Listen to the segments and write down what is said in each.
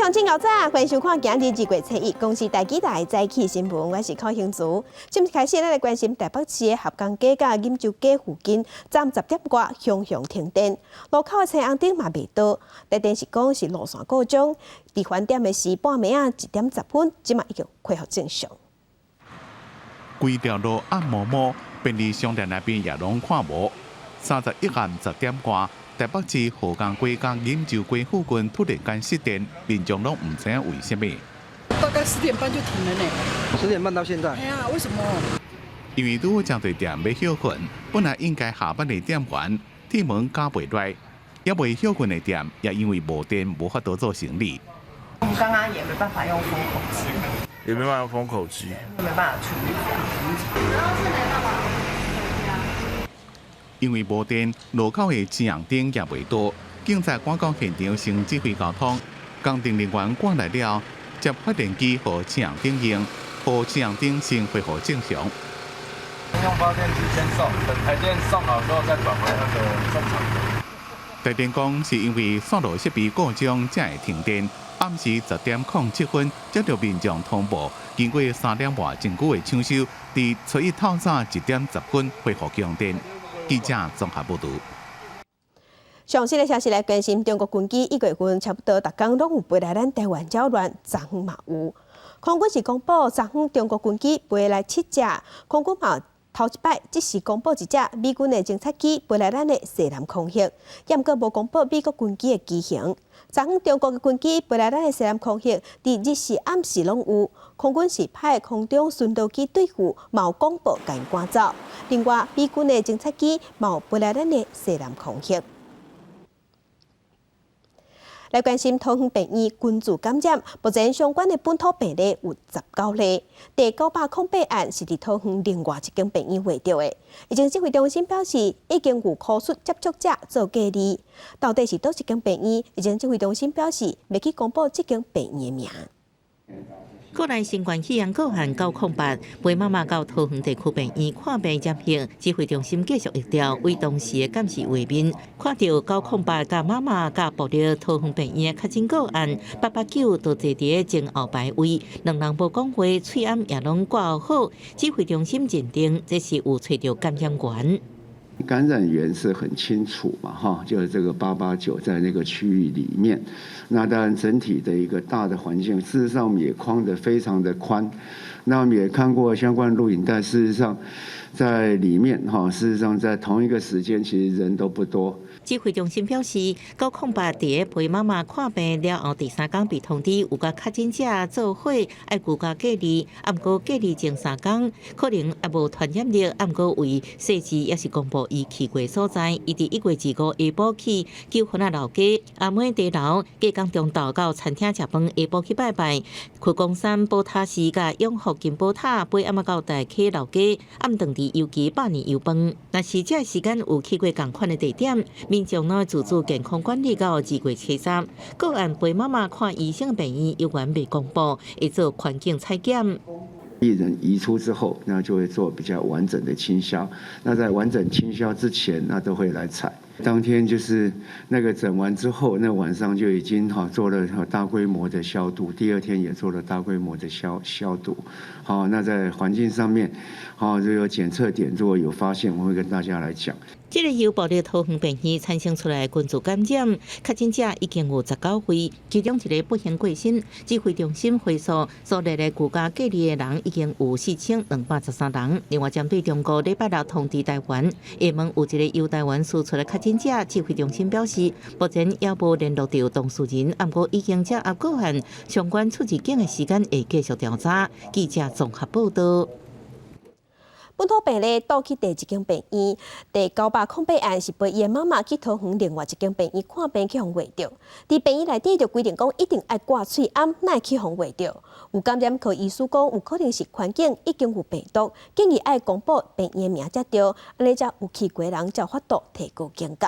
鄉親𠢕早，歡迎收看今日2月初1公視台語台早起新聞，我是柯興慈。今日開始，咱來關心台北市的合江街佮錦州街附近，昨昏10點外雄雄停電，路口的青紅燈嘛袂著。台電是講是路線故障，佇返點的時半暝仔1點10分，這馬已經恢復正常。規條路暗暛暛，便利商店內邊也攏看無。31暗10點外，台北市河江街佮錦州街附近突然間失電，民眾攏毋知影為啥物。大概10點半就停了呢。10點半到現在。哎呀，為什麼？因為拄好誠濟店欲歇睏，本來應該下班的店員鐵門咬袂來，猶未歇睏的店也因為無電無法度做生理。我們剛剛也沒辦法用封口機，也沒辦法用封口機，沒辦法處理。因為無電，路口的青紅燈也袂著，警察趕到現場先指揮交通，工程人員趕來了，接發電機予青紅燈用，予青紅燈先恢復正常。用發電機先送，等台電送好之後再轉回那個正常的。台電講是因為線路設備故障才會停電。暗時10點07分接到民眾通報，經過3點外真久的搶修，佇初一透早1點10分恢復供電。記者綜合報導。上新的消息來關心，中國軍機1月份差不多逐工攏有飛來咱台灣擾亂，昨昏嘛有。空軍是公布，昨昏中國軍機飛來七隻，空軍嘛頭一擺即時公布一隻美軍的偵察機飛來咱的西南空域，猶閣無公布美國軍機的機型。昨昏中國的軍機飛來咱的西南空域，佇日時暗時攏有。空軍是派空中巡邏機對付，嘛有廣播共𪜶趕走。另外，美軍的偵察機嘛有飛來咱的西南空域。來關心桃園病院群聚感染，目前相關的本土病例有19例。第908案是佇桃園另外一間病院發著的。疫情指揮中心表示，已經有口述接觸者做隔離。到底是佗一間病院？疫情指揮中心表示，袂去公布這間病院的名。國內新冠肺炎個案908，陪媽媽到桃園地區病院看病染疫，指揮中心繼續疫調，為當時的監視畫面，看著908佮媽媽佮部立桃園病院的確診個案889都坐佇前後排位，兩人無講話，喙罨也攏掛好，指揮中心認定這是有揣著感染源。感染源是很清楚嘛，哈，就是這個八八九在那個區域裡面。那當然整體的一個大的環境，事實上我們也框得非常的寬。那我們也看過相關錄影帶，事實上在裡面，哈，事實上在同一個時間，其實人都不多。指揮中心表示，908佇陪媽媽看病了後，第三工被通知有佮確診者做伙愛居家隔離，毋過隔離前三工可能猶無傳染力，毋過為細緻猶是公布伊去過所在。伊佇1月25下晡去九份仔老街阿妹茶樓，隔工中晝到餐廳食飯，下晡去拜拜，佛光山寶塔寺佮永福金寶塔，尾暗仔到大溪老街，暗頓佇油旗百年油飯。若是這時間有去過仝款的地點，民眾呢自主健康管理到2月初3，個案陪媽媽看醫生病院猶原未公布，會做環境採檢。病人移出之後，那就會做比較完整的清消。那在完整清消之前，那都會來採。當天就是那個診完之後，那晚上就已經哈做了大規模的消毒，第二天也做了大規模的消毒。好，那在環境上面，好，這個檢測點如果有發現，我會跟大家來講。這個由部立桃園病院產生出來的群聚感染，確診者已經有19位，其中一個不幸過身。指揮中心回溯所列的居家隔離的人已經有4213人。另外，針對中國禮拜六通知台灣，廈門有一個由台灣輸出的確診者，指揮中心表示，目前猶無聯絡著當事人，毋過已經掌握個案相關出入境的時間會繼續調查。記者綜合報道。本土病例倒去第一間病院，第908案是陪伊的媽媽去桃園另外一間病院看病去予穢著。佇病院內底就規定講一定愛掛喙罨，才會去予穢著。有感染科醫師講，有可能是環境已經有病毒，建議愛公布病院的名才對，按呢才有去過人才有法度提高警覺。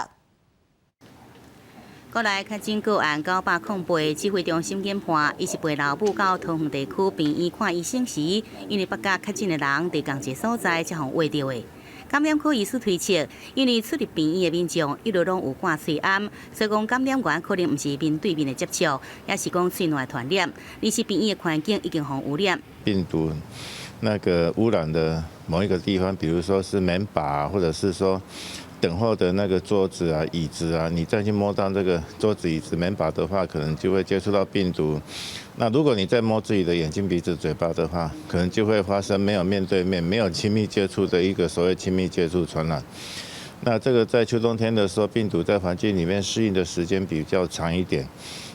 國內確診個案908，指揮中心研判，伊是陪老母到桃園地區病院看醫生時，因為捌佮確診的人佇仝一个所在才予穢著的。感染科醫師推測，因為出入病院的民眾一路攏有掛喙罨，所以講感染源可能毋是面對面的接觸，抑是講喙內傳染，而是病院的環境已經予污染。病毒那個污染的某一個地方，比如說是門把，或者是說等候的那個桌子啊、椅子啊，你再去摸到這個桌子、椅子、門把的話，可能就會接觸到病毒。那如果你再摸自己的眼睛、鼻子、嘴巴的話，可能就會發生沒有面對面、沒有親密接觸的一個所謂親密接觸傳染。那這個在秋冬天的時候，病毒在環境裡面適應的時間比較長一點，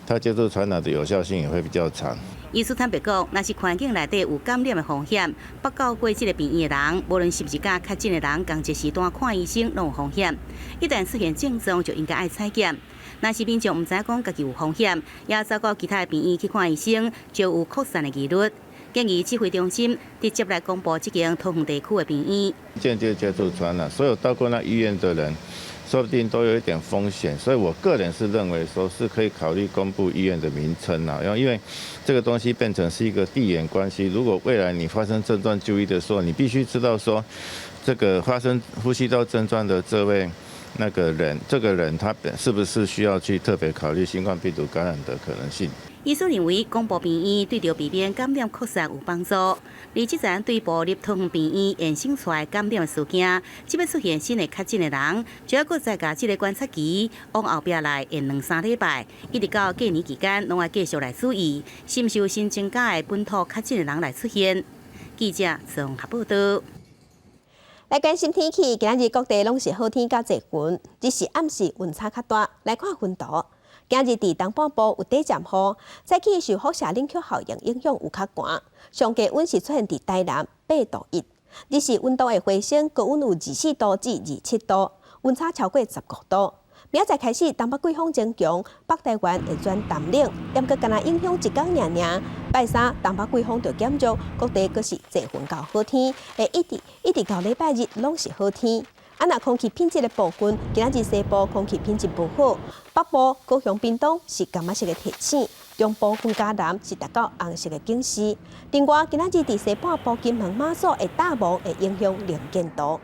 它接觸傳染的有效性也會比較長。醫師坦白講，若是環境內底有感染的風險，捌到過這個病院的人，無論是毋是佮確診的人，仝一時段看醫生攏有風險。一旦出現症狀，就應該愛採檢。若是民眾毋知影講家己有風險，也走到其他的病院去看醫生，就有擴散的疑慮。建議指揮中心直接來公布這間桃園地區的病院。間接接觸傳染，所有到過那醫院的人，說不定都有一點風險，所以我個人是認為說是可以考慮公布醫院的名稱啦，因為這個東西變成是一個地緣關係。如果未來你發生症狀就醫的時候，你必須知道說，這個發生呼吸道症狀的這位那個人，這個人他是不是需要去特別考慮新冠病毒感染的可能性？醫師認為，公布病院對著避免感染擴散有幫助。而這陣對部立桃園病院衍生出來感染事件，這擺出現新的確診的人，就猶閣再共這个觀察期往後壁來延兩三禮拜，一直到過年期間，攏愛繼續來注意，是毋是有新增加的本土確診的人來出現。記者綜合報道。來關心天氣，今仔日各地攏是好天佮濟雲，只是暗時溫差較大。來看雲圖，今日佇東半部有短暫雨，早起受輻射冷卻效應影響有較寒，上低溫是出現佇台南8度1，日時溫度會回升，高溫有24度至27度，溫差超過15度。明仔載開始，東北季風增強，北台灣會轉淡冷，毋過干焦影響一工爾爾。拜三，東北季風就減弱，各地閣是濟雲到好天，會一直一直到禮拜日攏是好天。啊，若空氣品質的部分，今仔日西部空氣品質無好，北部高雄、屏東是柑仔色的提醒，中部雲嘉南是達到紅色的警示。另外，今仔日佇西半部金門、馬祖會大霧，會影響能見度。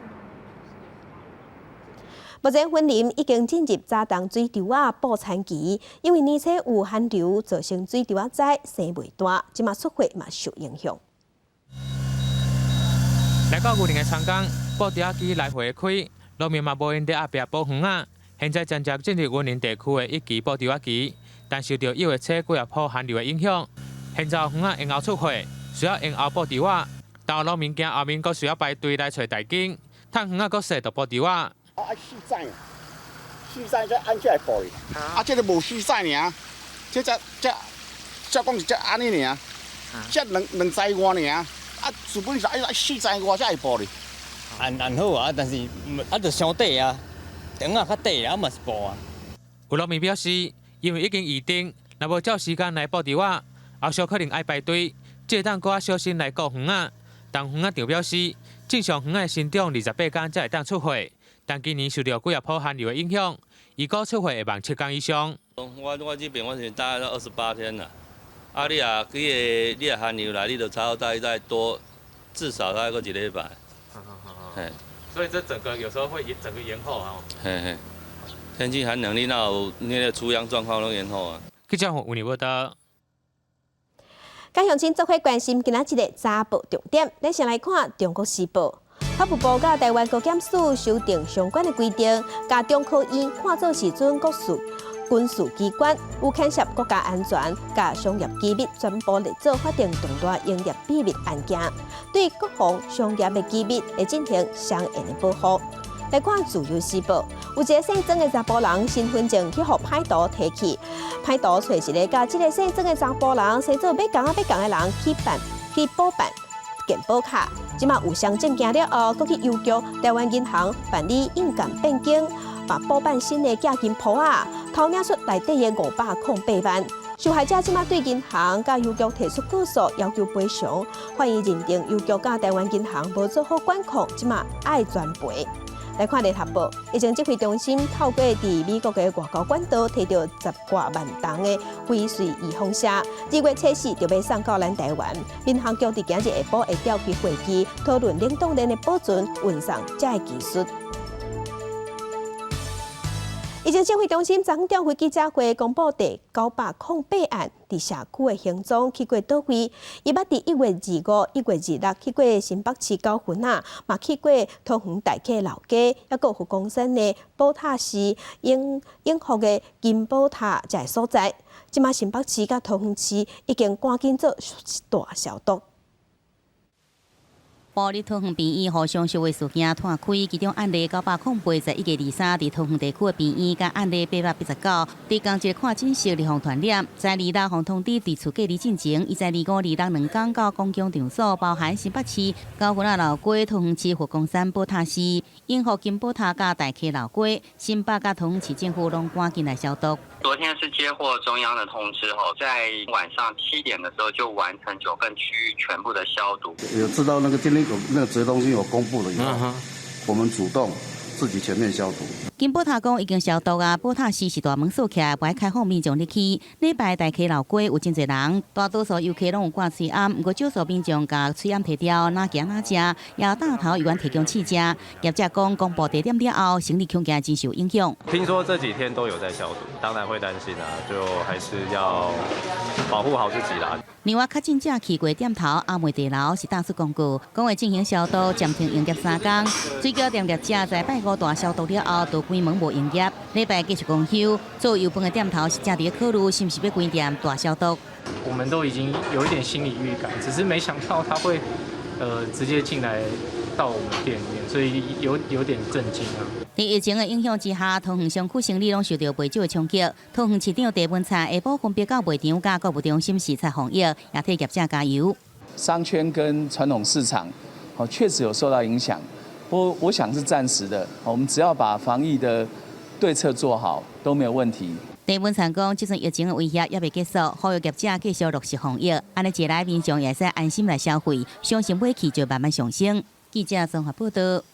目前雲林已經進入早冬水稻仔播田期，因為年初有寒流造成水稻仔栽生袂大，這馬出貨嘛受影響。來到雲林的田間，播稻仔機來回開，農民嘛無閒佇後壁補園仔。現在正正進入雲林地區的一期播稻仔期，但受著1月初幾仔波寒流的影響，現在園仔延後出貨，需要延後播稻仔，但農民驚後面閣需要排隊來揣代耕，趁園仔閣細就播稻仔。愛四指，四指才按才會播去。啊，這个無四指爾，這才這才講是才按呢爾，這兩兩指外爾，啊，基本上愛四指外才會播哩。按按好啊，但是啊，就傷短啊，長啊較短啊，嘛是播啊。有農民表示，因為已經預定，若無照時間來播稻仔，後續可能愛排隊，這會當閣較小心來顧園仔。但園仔場表示，正常園仔生長28天才會當出貨。但今年受著幾仔波寒流的影響，預估出貨會慢7天以上。我我這邊我是大概28天啦。啊，你若去个你若寒流來，你就差不多大概多至少大概閣一禮拜。嘿。所以這整個有時候會延整個延後啊。嘿嘿。天氣寒冷，你若有那個出秧狀況攏延後啊。記者黃文報道。佮鄉親做伙關心今仔日的早報重點，咱先來看《中國時報》。法務部佮臺灣高檢署修訂相關的規定，共中科院看做是準國事軍事機關，有牽涉國家安全、共商業機密全部列做法定重大營業秘密案件，對國防商業的機密會進行相應的保護。來看《自由時報》，有一个姓曾的查埔人身份證去予歹徒提去，歹徒揣一个佮這个姓曾的查埔人生做欲仝仔欲仝的人去辦去補辦健保卡，這馬有相證件了後，閣去郵局、臺灣銀行辦理印鑑變更，嘛補辦新的寄金簿仔，偷領出內底的508萬。受害者這馬對銀行佮郵局提出告訴，要求賠償。法院認定郵局佮臺灣銀行無做好管控，這馬愛全賠。來看聯合報，疫情指揮中心透過佇美國的外交管道，提著十外萬筒的輝瑞預防射，2月初四就欲送到咱台灣。民航局佇今日下晡會召開會議，討論冷凍鏈的保存、運送這个技術。疫情指揮中心昨昏召開記者會，公布第908案佇社區的行蹤去過佗位，伊捌佇1月25、1月26去過新北市九份仔，嘛去過桃園大溪老街，抑閣有佛光山的寶塔寺、永永福的金寶塔這个所在。這馬新北市佮桃園市已經趕緊做大消毒。埔里桃園病院互相相的事件湠開，其中案例908在1月23佇桃園地區的病院，佮案例889，佇仝一个看診室予傳染，在26予通知佇厝隔離進前，伊在25、26兩工到公共場所，包含新北市九份仔老街、桃園市佛光山寶塔寺、永福金寶塔佮大溪老街、新北佮桃園市政府攏趕緊來消毒。昨天是接獲中央的通知後，在晚上7點的時候就完成九份區域全部的消毒。有知道那個今天有那個指揮中心有公布了以後，我們主動自己全面消毒。金寶塔講已經消毒啊，寶塔寺是大門鎖起來，無愛開放民眾入去。禮拜大溪老街有真濟人，大多數遊客攏有掛喙罨，毋過少數民眾共喙罨提掉，哪行哪食，也大頭猶原提供試食。業者講公布地點了後，生意恐驚真受影響。聽說這幾天都有在消毒，當然會擔心啊，就還是要保護好自己啦。另外，確診者去過店頭阿妹地樓是打出公告，講會進行消毒，暫停營業三工。水餃店業者在拜五大消毒了後，都關門無營業。禮拜繼續公休。做油飯的店頭是正佇咧考慮，是毋是欲關店大消毒。我們都已經有一點心理預感，只是沒想到他會，直接進來到我們店裡面，所以有點震驚啊。佇疫情的影響之下，桃園商區生意攏受著袂少的衝擊。桃園市長鄭文燦下晡分別到賣場佮購物中心視察防疫，也替業者加油。商圈跟傳統市場，哦，確實有受到影響，不過我想是暫時的。我們只要把防疫的對策做好，都沒有問題。鄭文燦講，這陣疫情的威脅猶未結束，呼籲業者繼續落實防疫，按呢一來民眾也會使安心來消費，相信買氣就慢慢上升。記者綜合報道。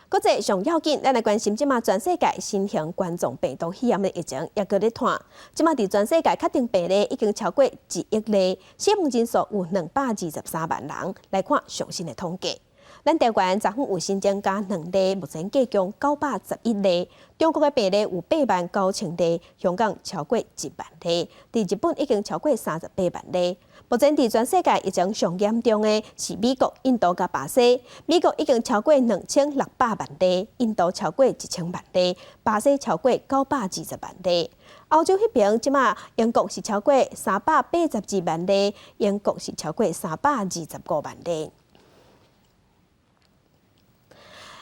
國際上要緊，咱來關心這馬全世界新型冠狀病毒肺炎的疫情猶閣咧湠。這馬佇全世界確定病例已經超過1億例，死亡人數有223萬人。來看上新的統計，咱台灣昨昏有新增加兩例，目前計共911例。中國的病例有8萬9千例，香港超過1萬例，佇日本已經超過38萬例。目前佇全世界疫情上嚴重的是美國、印度佮巴西。美國已經超過2600萬例，印度超過1000萬例，巴西超過920萬例。歐洲彼爿這馬英國是超過382萬例，英國是超過325萬例。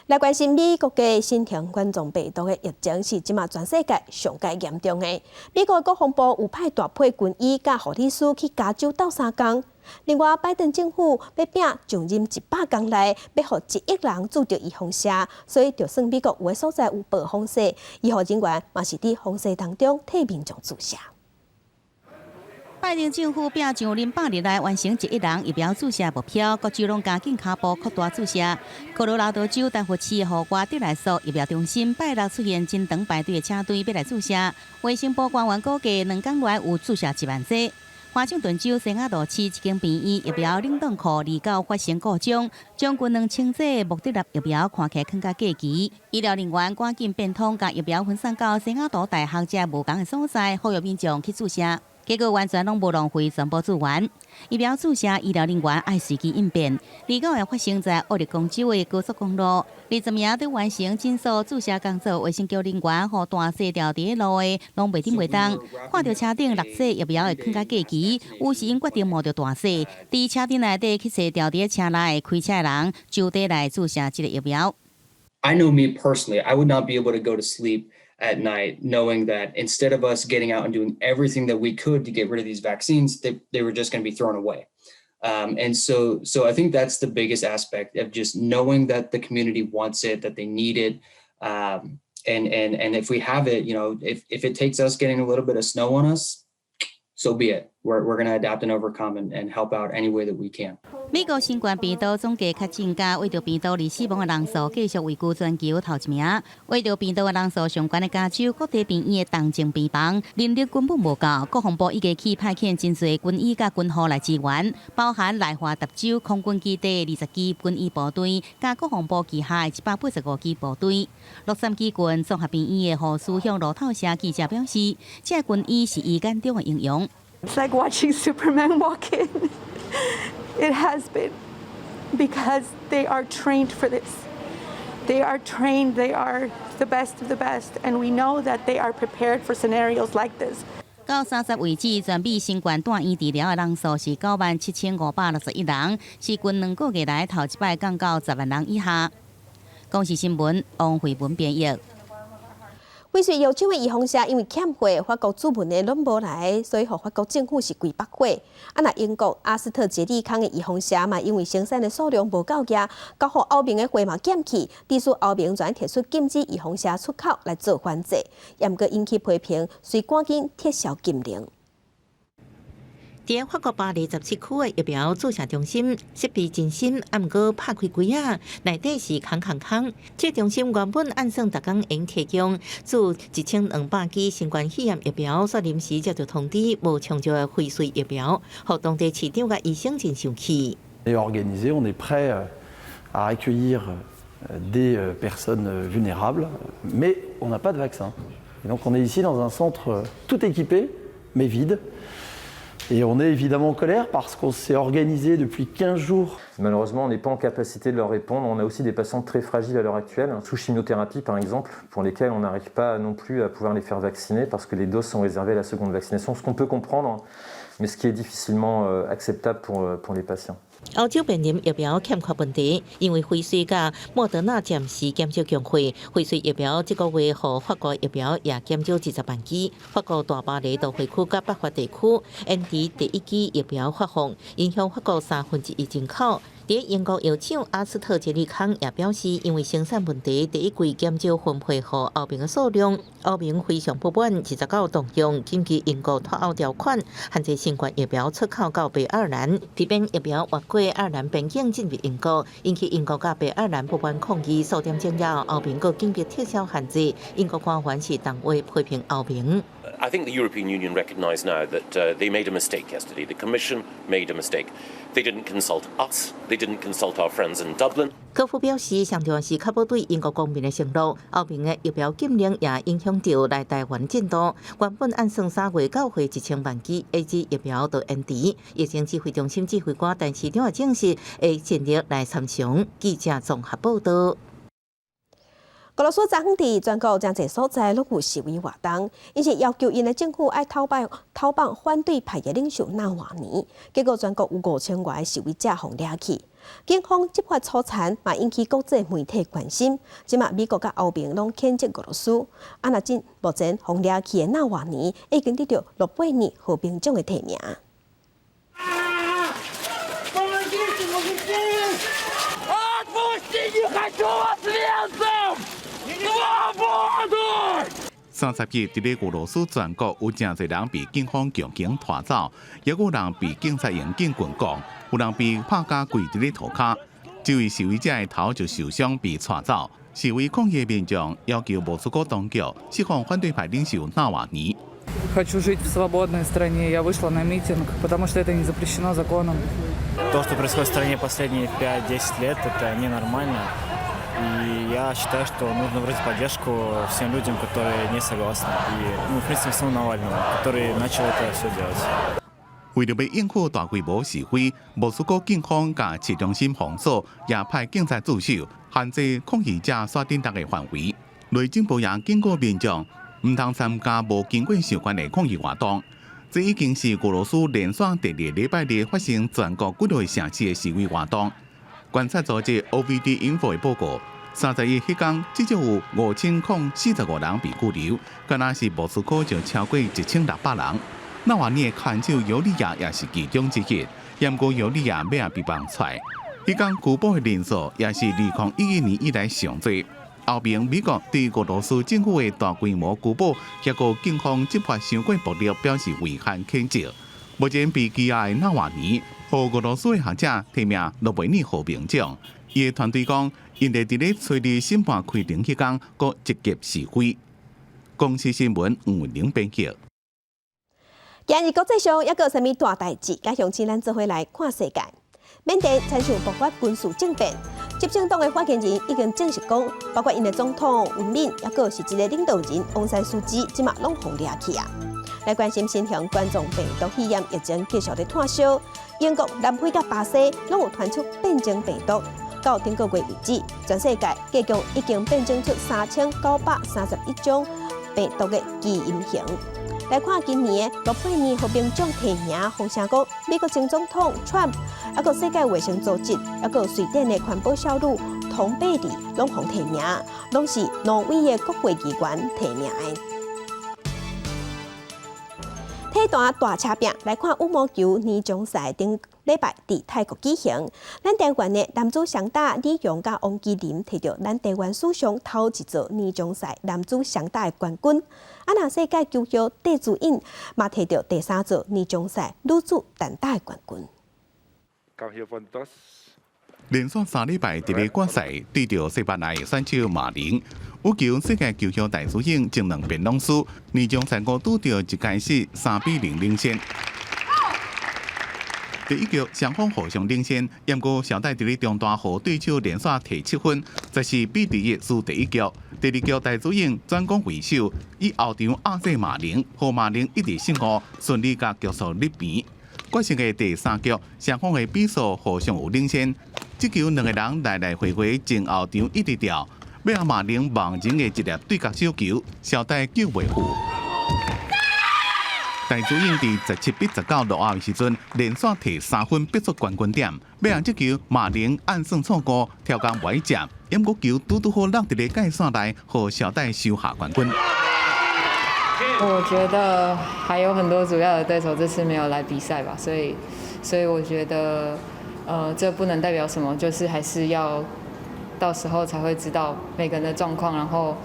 來關心美國的新型冠狀病毒的疫情是這馬全世界上蓋嚴重的。美國國防部有派大批軍醫佮護理師去加州鬥相共。另外，拜登政府欲拚上任100工內，欲予1億人注著預防射，所以就算美國有的所在有暴風雪，醫護人員嘛是佇風雪當中替民眾注射。拜登政府拚上任百日內完成1億人疫苗注射目標，各州攏加緊跤步擴大注射。科羅拉多州丹佛市的戶外得來速疫苗中心拜六出現真長排隊的車隊欲來注射。衛生部官員估計2工內有注射1萬劑。華盛頓州西雅圖市一間病院疫苗冷凍庫二九發生故障，將近2000劑莫德納疫苗看起來囥甲過期。醫療人員趕緊變通，共疫苗分送到西雅圖大學這無仝的所在，呼籲民眾去注射。結果完全攏無浪費全部注完。疫苗注射醫療人員愛隨機應變。二九也發生在奧勒岡州的高速公路，20名佇完成診所注射工作，衛生局人員予大細牢佇咧路的，攏袂頂袂動。看著車頂6劑疫苗會囥甲過期，於是𪜶決定冒著大雪，佇車頂內底去揣牢佇咧車內開車的人，就地來注射這个疫苗。 I know me personally, I would not be able to go to sleep at night knowing that instead of us getting out and doing everything that we could to get rid of these vaccines, they were just going to be thrown away. And so I think that's the biggest aspect of just knowing that the community wants it, that they need it. And if we have it, if it takes us getting a little bit of snow on us, so be it. We're going to adapt and overcome and help out any way that we can. 美國新冠病毒總計確診佮為著病毒而死亡的人數繼續位居全球頭一名。為著病毒的人數上懸的加州各地病院的重症病房人力根本無夠，國防部已經去派遣真濟軍醫佮軍護來支援，包含內華達州空軍基地20支軍醫部隊，佮國防部旗下185支部隊。洛杉磯郡綜合病院的護士向路透社記者表示，這個軍醫是伊眼中的英雄。 It's like watching Superman walk in. It has been because they are trained for this. They are trained, they are the best of the best, and we know that they are prepared for scenarios like this. 到30為止，全美新冠住院治療的人數是97,561人，是近2個月來頭一擺降到10萬人以下。公視新聞王慧文編譯。輝瑞藥廠的預防射因為欠貨，法國注文的攏無來，所以予法國政府是規腹火。啊，若英國阿斯特捷利康的預防射嘛，因為生產的數量無夠額，閣予歐盟的貨嘛減去，致使歐盟全提出禁止預防射出口來做反制，也毋過引起批評，遂趕緊撤銷禁令。佇法國巴黎17區的疫苗注射中心設備真新，啊，毋過拍開櫃仔，內底是空空空。這中心原本按算逐工會提供注1200劑新冠肺炎疫苗，煞臨時接到通知，無充足的輝瑞疫苗，予當地市長佮醫生真生氣。 On est organisé, on est prêt à accueillir des personnes vulnérables, mais on n'a pas de vaccin. Et donc on est ici dans un centre tout équipé, mais vide. Et on est évidemment en colère parce qu'on s'est organisé depuis 15 jours. Malheureusement, on n'est pas en capacité de leur répondre. On a aussi des patients très fragiles à l'heure actuelle, sous chimiothérapie par exemple, pour lesquels on n'arrive pas non plus à pouvoir les faire vacciner parce que les doses sont réservées à la seconde vaccination, ce qu'on peut comprendre, mais ce qui est difficilement acceptable pour les patients. 歐洲面臨疫苗欠缺問題，因為輝瑞佮莫德納暫時減少供貨，輝瑞疫苗這個月予法國疫苗也減少20萬劑。法國大巴黎都會區佮北法地區延遲第一劑疫苗發放，影響法國1/3人口。佇英國藥廠阿斯特捷利康也表示，因為生產問題，第一季減少分配予歐盟的數量，歐盟非常不滿，29動用緊急英國脫歐條款，限制新冠疫苗出口到北愛爾蘭，避免疫苗越過愛爾蘭邊境進入英國，引起英國佮北愛爾蘭不滿抗議。數點鐘了後，歐盟閣緊急撤銷限制，英國官員是當話批評歐盟。 I think the European Union recognise now that they made a mistake yesterday. The Commission made a mistake. They didn't consult us. They didn't consult our friends in Dublin. 高夫表示，上重要是確保對英國公民的承諾。歐盟的疫苗禁令也影響著來台灣進度。原本按算3月9月1000萬劑 AZ 疫苗都延遲。疫情指揮中心指揮官陳時中也證實會盡力來參詳。記者綜合報道。俄羅斯昨昏佇全國誠濟所在攏有示威活動，𪜶是要求𪜶的政府愛偷放反對派的領袖納瓦尼，結果全國有5000外個示威者予掠去。警方執法粗殘，嘛引起國際媒體關心。這馬美國佮歐盟攏譴責俄羅斯。啊，若真目前予掠去的納瓦尼已經得著諾貝爾和平獎的提名。30日，佇咧俄羅斯全國有誠濟人被警方強行拖走，也有人被警察用警棍摃，有人被拍甲跪佇咧塗跤。這位示威者的頭就受傷被帶走。示威抗議民眾要求莫斯科當局釋放反對派領袖納瓦尼。 Хочу жить в свободной стране. Я вышла на митинг, потому что это не запрещено законом. То, что происходит в стране последние 5-10 лет, это ненормально. И я считаю, что нужно выразить поддержку всем людям, которые не согласны. И, ну, в принципе, самому Навальному, который начал это все делать. 為著欲應付大規模示威，莫斯科警方佮市中心封鎖，也派警察駐守，限制抗議者煞頂達的範圍。內政部也警告民眾，毋通參加無經過授權的抗議活動。這已經是俄羅斯連續第二禮拜日發生全國幾個城市的示威活動。觀察組織 OVD Info 的報告，31彼工至少有5045人被拘留，敢若是莫斯科就超過1600人。納瓦尼的牽手尤利亞也是其中之一，毋過尤利亞尾仔被放出來。彼工拘捕的人數也是2011年以來上濟。歐盟、美國對俄羅斯政府的大規模拘捕，抑閣警方執法傷過暴力表示遺憾譴責。目前被羈押的納瓦尼，予俄羅斯的學者提名諾貝爾和平獎。伊的團隊講，𪜶佇咧揣二審判開庭彼工，閣積極示威。公視新聞吳文玲編輯。今日國際上猶閣有啥物大代誌？佮鄉親咱做伙來看世界。緬甸親像爆發軍事政變，執政黨的發言人已經證實講，包括𪜶的總統文敏，猶閣是一个領導人翁山蘇姬，這馬攏予掠去啊！來關心新型冠狀病毒肺炎疫情繼續咧湠燒，英國、南非佮巴西攏有傳出變種病毒。到頂個月為止，全世界計共已經變種出3931種病毒的基因型。來看今年的諾貝爾和平獎提名風聲講，美國前總統川普，猶閣世界衛生組織，猶閣瑞典的環保少女童貝利，攏予提名，攏是挪威的國會議員提名的。體壇大車拼來看羽毛球年終賽頂禮拜佇泰國舉行，咱台灣的男子雙打李洋佮王齊麟提著咱台灣史上頭一座年終賽男子雙打的冠軍。啊，若世界球后戴資穎嘛提著第三座年終賽女子單打的冠軍。連續三禮拜佇咧決賽對著西班牙的選手馬林，羽球世界球后戴資穎前兩邊攏輸，年終賽五拄著一開始3比0領先。第一局雙方互相領先，毋過小戴佇咧中段予對手連續提7分，14比1輸第一局。第二局戴資穎轉攻為守，以後場壓制馬林，予馬林一直失誤，順利共局數彇平。決勝的第三局，雙方的比數互相有領先。這球兩個人來來回回前後場一直調，尾仔馬林盲人的一粒對角小球，小戴救袂赴。戴資穎佇17比19落後的時陣，連續提3分逼出冠軍點。尾仔這球馬林按算錯誤，跳工無愛接，毋過球拄拄好落佇咧界線內，予小戴收下冠軍。我覺得還有很多主要的對手這次沒有來比賽吧，所以我覺得，這不能代表什麼，就是還是要到時候才會知道每個人的狀況，然後，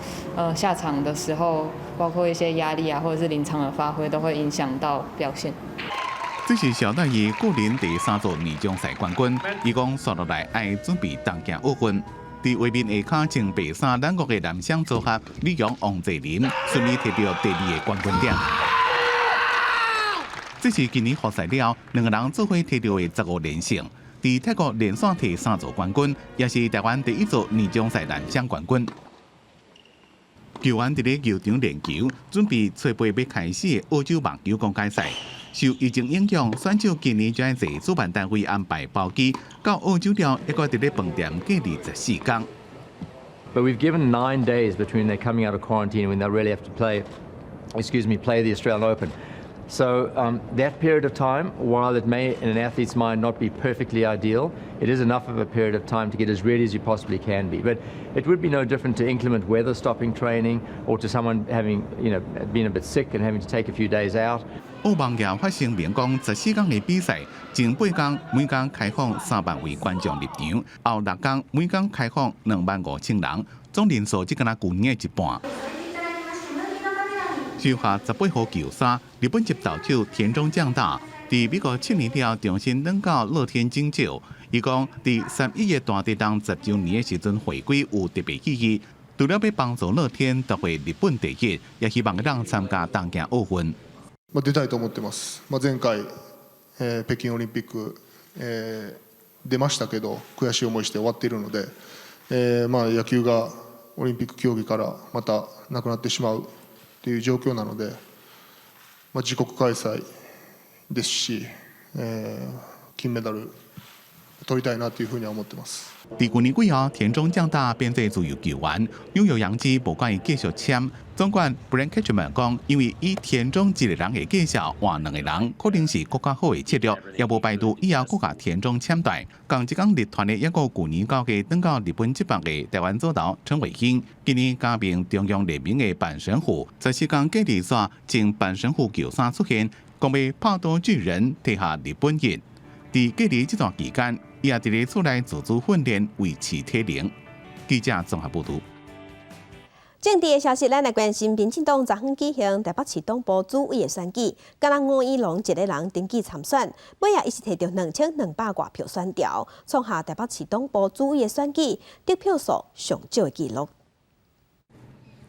下場的時候，包括一些壓力啊，或者是臨場的發揮，都會影響到表現。這是小戴伊個人第三座年終賽冠軍，伊講紲落來愛準備東京奧運。佇畫面下跤穿白衫咱國的男雙組合李洋王齊麟順利提著第二個冠軍點。這是今年復賽了，兩個人做伙提著的15連勝，佇泰國連續提三座冠軍，也是台灣第一座年終賽男雙冠軍。球員佇咧球場練球，準備初八欲開始的澳洲網球公開賽。受疫情影響，選手今年將坐主辦單位安排包機到澳洲了，猶閣佇咧飯店隔離14工。 But we've given 9 days between their coming out of quarantine and when they really have to play, excuse me, play the Australian Open. So that period of time, while it may in an athlete's mind not be perfectly ideal, it is enough of a period of time to get as ready as you possibly can be. But it would be no different to inclement weather stopping training or to someone having been a bit sick and having to take a few days out. 澳網協發聲明講，14工的比賽，前八工每工開放3萬位觀眾入場，後六工每工開放2萬5千人，總人數只敢若舊年的一半。收下18號球衫，日本籍投手田中將大，佇美國7年了重新轉到樂天金鷲。伊講，佇3.11大地震10週年的時陣回歸有特別意義，除了欲幫助樂天奪回日本第一，也希望會當參加東京奧運。まあ出たいと思ってます。まあ前回、北京オリンピック、出ましたけど悔しい思いして終わっているので、まあ野球がオリンピック競技からまたなくなってしまうという状況なので、まあ、自国開催ですし、金メダル取りたいなというふうには思ってます。佇去年季後，田中將大變做自由球員，紐約洋基無共伊繼續簽。總管 Brian Cashman 講，因為以田中一個人的價數換兩個人，可能是閣較好的策略，也無排除以後閣共田中簽斷。仝一工日團的猶閣舊年九月轉到日本職棒的台灣左投陳偉殷，今年加盟中央聯盟的阪神虎，14工隔離煞穿阪神虎球衫出現，講欲拍倒巨人，提下日本一。佇隔離這段期間，伊也佇咧厝內自主訓練，維持體能。記者綜合報導。政治的消息，咱來關心民進黨昨昏舉行台北市黨部主委的選舉，敢若吳怡農一个人登記參選，尾仔伊是摕著2200外票選調，創下台北市黨部主委的選舉得票數上少的紀錄。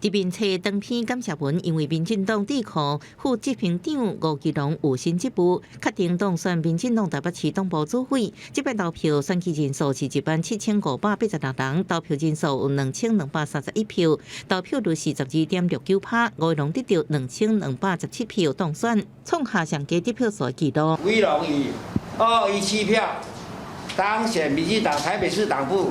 佇面冊長篇感謝文，因為民進黨智庫副執行長吳怡農有新職務，確定當選民進黨台北市黨部主委。這擺投票選舉人數是17,586人，投票人數有2231票，投票率是12.69%。吳怡農得著2217票當選，創下上低得票數的紀錄。吳怡農以217票當選民進黨台北市黨部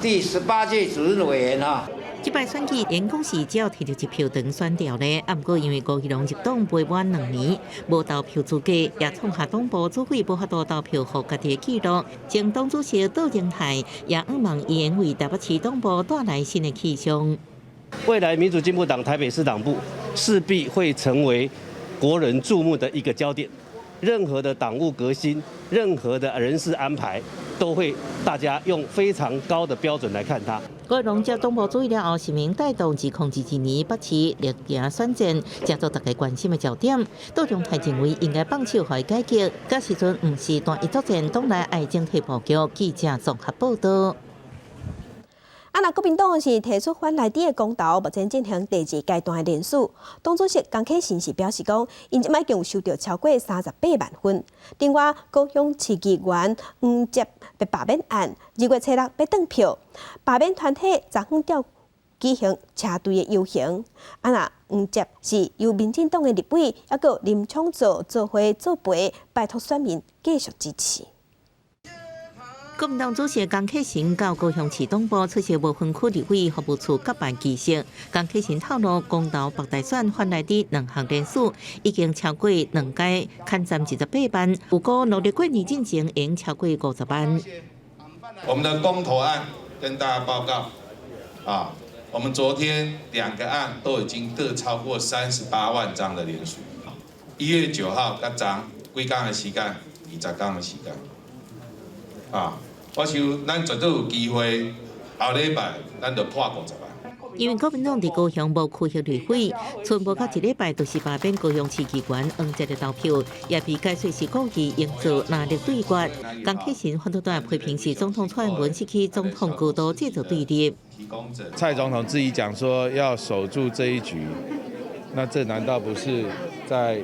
第18屆主任委員哈。這擺選舉，原講是只要摕著一票當選掉咧，啊，毋過因為吳怡農入黨未滿2年，無投票資格，也創下黨部主委無法度投票予家己的紀錄。前黨主席杜榮泰也向望伊會為台北市黨部帶來新的氣象。未來民主進步黨台北市黨部勢必會成為國人注目的一個焦點。任何的黨務革新，任何的人事安排，都會大家用非常高的標準來看它。吳怡農接黨部主委了後，指名帶動2022年北市力行選戰，成做大家關心的焦點。杜榮泰認為應該放手予伊解決，這時陣毋是單一作戰，黨內愛整體布局。記者綜合報道。啊，若國民黨是提出反萊豬的公投，目前進行第二階段的聯署。黨主席江啟臣是表示講，𪜶這擺已經有收著超過38萬份。另外，高雄市議員黃捷的罷免案，2月初6欲斷票，罷免團體昨昏調舉行車隊的遊行。啊，若黃捷是由民進黨的立委，抑閣林昶佐做伙做陪，拜託選民繼續支持。國民黨主席江啟臣到高雄市黨部出席無分區立委服務處甲辦儀式。江啟臣透露，公投北大選反萊豬兩項聯署已經超過兩階，牽佔28萬，預估農曆過年進前會超過50萬。我們的公投案跟大家報告，啊，我們昨天兩個案都已經各超過38萬張的聯署。1月9號佮昨幾工的時間，20工的時間，啊。我想咱絕對有機會，後禮拜咱就破50萬。因為國民黨佇高雄無區域立委，賰無夠一禮拜就是罷免高雄市議員黃捷的投票，也被解說是故意營造藍綠對決。江啟臣反對批評是總統蔡英文失去總統高度製造對立。蔡總統自己講說要守住這一局，那這難道不是在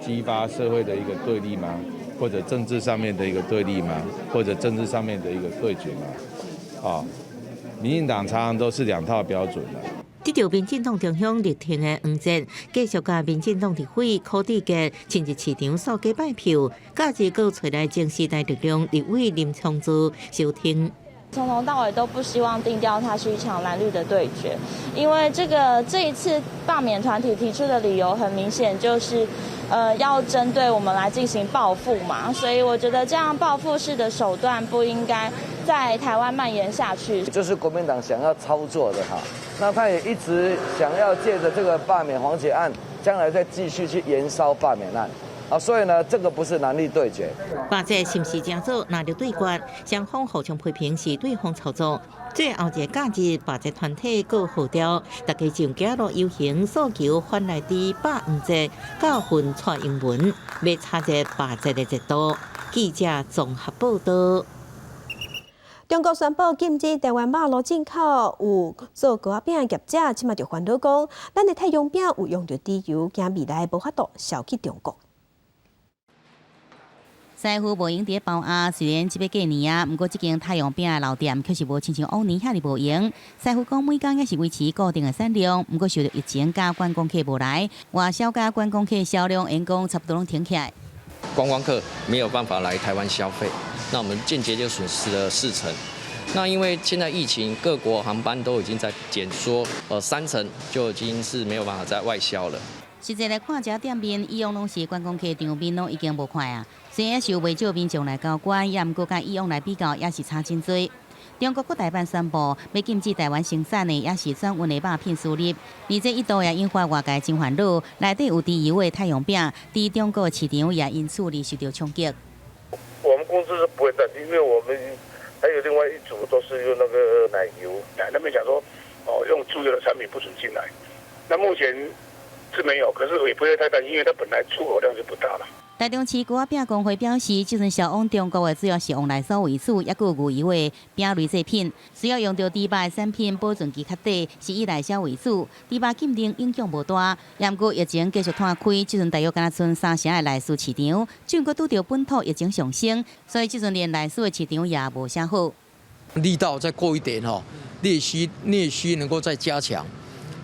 激發社會的一個對立嗎？或者政治上面的一個對立嗎？或者政治上面的一個對決嗎？啊，民進黨常常都是兩套標準的。得著民進黨中央力挺的黃捷，繼續共民進黨立委柯志杰親自市場掃街拜票，假日閣揣來前時代力量立委林昶佐相挺。從頭到尾都不希望定調它是一場藍綠的對決，因為這一次罷免團體提出的理由很明顯，就是要針對我們來進行報復嘛，所以我覺得這樣報復式的手段不應該在台灣蔓延下去。這是國民黨想要操作的哈，那他也一直想要借著這個罷免黃捷案，將來再繼續去延燒罷免案。啊，所以呢，這個不是藍綠對決。罷這是毋是成做藍綠對決？雙方互相批評是對方操作。最後一個假日，罷捷團體閣號召，大家上街路遊行，訴求反萊豬罷黃捷，教訓蔡英文，欲炒熱罷捷的熱度。記者綜合報道。中國宣布禁止台灣肉進口，有做糕仔餅的業者，這馬就煩惱講，咱的太陽餅有用著豬油，驚未來無法度銷去中國。師傅無閒佇咧包鴨，雖然這欲過年啊，毋過這間太陽餅的老店卻是無親像往年遐爾無閒。師傅講，每工也是維持固定的產量，毋過受著疫情佮觀光客無來，外銷佮觀光客銷量因講差不多攏停起來。觀光客沒有辦法來台灣消費，那我們間接就損失了4成。那因為現在疫情，各國航班都已經在減縮，3成就已經是沒有辦法在外銷了。實際來看，這店面以往攏是觀光客場面攏已經無看啊。雖然是有袂少民眾來交關，也毋過佮以往來比較，也是差真濟。中國國台辦宣布，欲禁止台灣生產的，抑是轉運的肉品輸入，而這一度也引發外界真煩惱。內底有豬油的太陽餅，佇中國市場也因此而受著衝擊。我們公司是不會擔心，因為我們還有另外一組都是用那個奶油。那邊講說，哦，用豬油的產品不准進來。那目前是沒有，可是也不會太擔心，因為它本來出口量就不大了。台中市糕仔餅公會表示，這陣銷往中國的主要是黃梨酥為主，抑閣有牛油的餅類製品，需要用著豬肉的產品保存期較短，是以內銷為主。豬肉禁令影響無大，毋過疫情繼續拖開，這陣大約敢若賰三成的內需市場，中國拄著本土疫情上升，所以這陣連內需的市場也無啥好。力道再過一點吼，內需能夠再加強，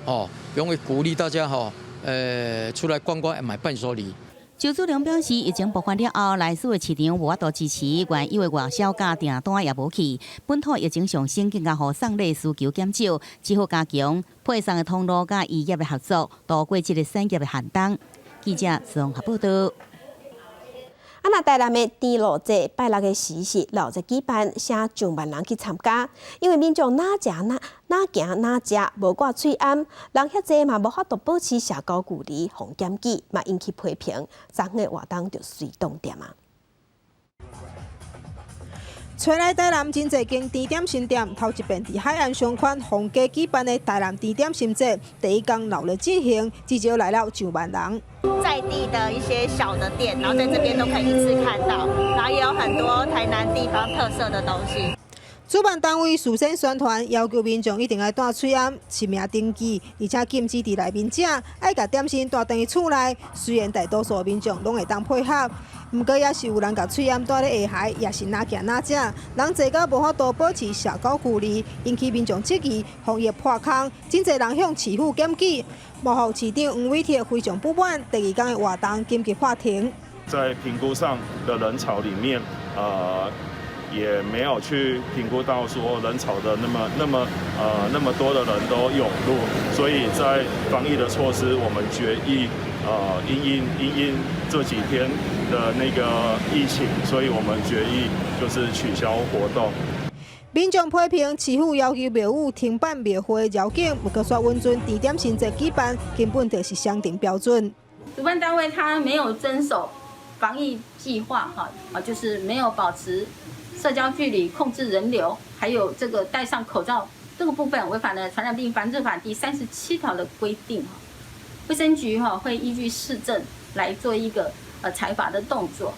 哦，因為鼓勵大家吼，出來觀光買伴手禮。周子良表示，疫情爆發了後，內需的市場無法度支持，原有的外銷佮訂單也無去，本土疫情上升，更加予送禮需求減少，只好加強配送的通路佮異業的合作，度過這个產業的寒冬。記者綜合報道。啊！若台南的甜露節拜六的時是鬧熱舉辦，啥上萬人去參加。因為民眾若食若若行若食，無掛喙罨，人遐濟嘛無法度保持社交距離，予檢舉嘛引起批評，昨昏的活動就隨凍店啊。揣來台南真濟間甜點心店，頭一遍佇海岸商圈皇家舉辦的台南甜點心節，第一工鬧熱進行，至少來了上萬人。在地的一些小的店，然後在這邊都可以一次看到，然後也有很多台南地方特色的東西。主辦單位事先宣傳，要求民眾一定愛戴喙罨、實名登記，而且禁止佇內面食，愛共點心帶轉去厝內。雖然大多數民眾攏會當配合，毋過也是有人共喙罨帶咧下海，也是若行若食，人濟到無法度保持社交距離，引起民眾質疑，防疫破空，真濟人向市府檢舉。幕後市長黃偉哲非常不滿，第二工的活動緊急喊停。在評估上的人潮裡面，也沒有去評估到說人潮的那麼多的人都湧入，所以在防疫的措施，我們決議因應這幾天的那個疫情，所以我們決議就是取消活動。民眾批評市府要求廟宇停辦廟會繞境，毋過煞允准甜點心節舉辦，根本就是雙重標準。主辦單位他沒有遵守防疫計劃，哈啊，就是沒有保持社交距離、控制人流，還有這個戴上口罩這個部分違反了《傳染病防治法》第37條的規定，哈，衛生局哈會依據事證來做一個裁罰的動作。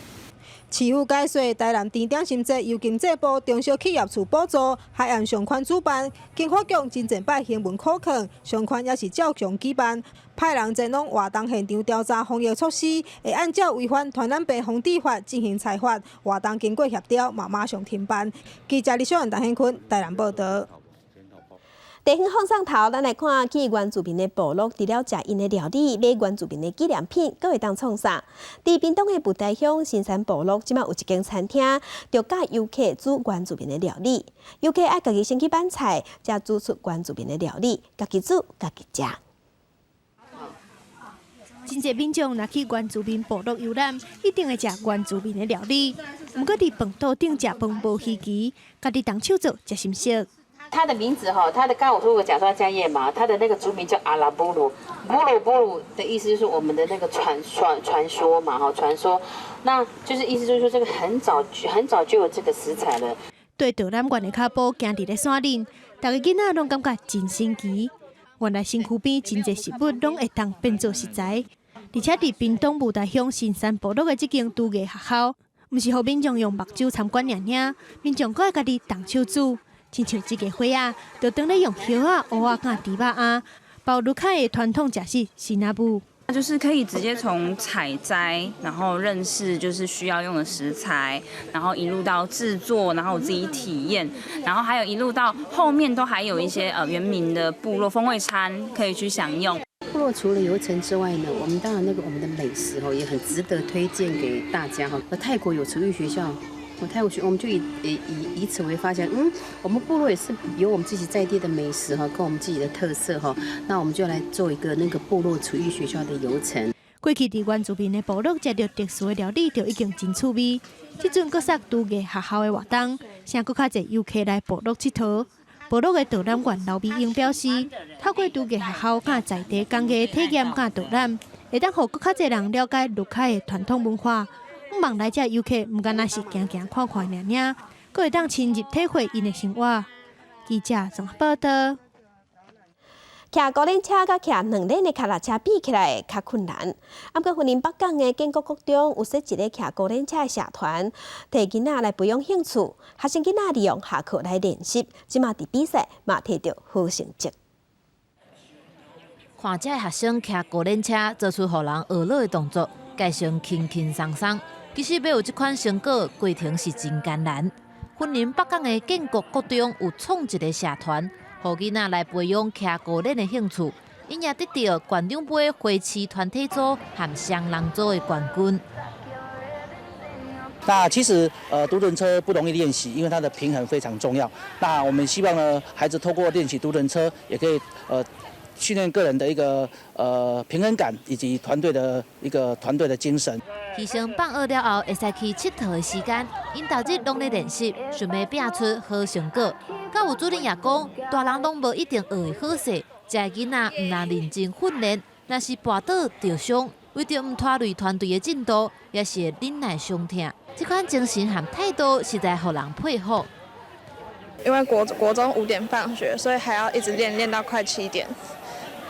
市府解說，台南甜點心節由經濟部中小企業處補助，海岸商圈主辦，經發局真濟擺行文考核，商圈也是照常舉辦。派人前往活動現場調查防疫措施，會按照違反傳染病防治法進行裁罰。活動經過協調，嘛馬上停辦。記者李小雲、陳顯坤台南報道。地方放送頭，咱來看去原住民的部落，除了食𪜶的料理、買原住民的紀念品，閣會當創啥？佇屏東的布袋鄉新山部落，這馬有一間餐廳，就教遊客煮原住民的料理。遊客愛家己先去買菜，才煮出原住民的料理，家己煮，家己食。真濟民眾若去原住民部落遊覽，一定會食原住民的料理。毋過佇飯桌頂食飯無稀奇，家己動手做才新鮮。他的名字哈，他的剛我說過講說迦葉嘛，他的那個族名叫阿拉布魯，布魯布魯的意思就是我們的那個傳說嘛，哈，傳說，那就是意思就是說這個很早很早就有這個食材了。對導覽員的跤步行佇咧山頂，逐个囡仔攏感覺真神奇。原來身軀邊真濟食物攏會當變做食材，而且佇屏東布袋鄉新山部落的這間廚藝學校，毋是予民眾用目睭參觀爾爾，民眾閣會家己動手煮。親像這個花仔，就當咧用葉仔、蚵仔佮豬肉仔包魯凱的傳統食食辛仔母。就是可以直接從採摘，然後認識就是需要用的食材，然後一路到製作，然後我自己體驗，然後還有一路到後面都還有一些原民的部落風味餐可以去享用。部落除了遊程之外呢，我們當然那個我們的美食哦也很值得推薦給大家哈。泰國有廚藝學校。我泰國學，我們就以此為發現，我們部落也是有我們自己在地的美食哈，跟我們自己的特色哈，那我們就來做一個那個部落廚藝學校的遊程。過去佇原住民的部落食著特殊的料理，就已經真趣味。這陣閣設廚藝學校的活動，啥閣較濟遊客來部落𨑨迌。部落的導覽員劉美英表示，透過廚藝學校佮在地工藝體驗佮導覽，會當予閣較濟人了解魯凱的傳統文化。向望來遮遊客毋干焦是行行看看爾爾，閣會當親入體會𪜶的生活。記者綜合報道。騎高輪車佮騎兩輪的跤踏車比起來較困難。毋過雲林北港的建國國中有設一个騎高輪車的社團，提囡仔來培養興趣，學生囡仔利用下課來練習，這馬佇比賽嘛摕著好成績。看這學生騎高輪車做出予人學樂的動作，蓋成輕輕鬆鬆。其實欲有這款成果，過程是真艱難。雲林北港的建國國中有創一个社團，予囡仔來培養騎高輪的興趣，𪜶也得著縣長盃花痴團體組和雙人組的冠軍。那其實，獨輪車不容易練習，因為它的平衡非常重要。那我們希望呢，孩子透過練習獨輪車，也可以訓練個人的一個平衡感，以及團隊的一個團隊的精神。犧牲放學了後會使去𨑨迌的時間，𪜶逐日攏咧練習，想欲拼出好成果。教育主任也講，大人攏無一定學會好勢，這囡仔毋但認真訓練，若是跋倒著傷，為著毋拖累團隊的進度，也是會忍耐傷痛。這款精神和態度實在予人佩服。因為國中5點放學，所以還要一直練，練到快7點。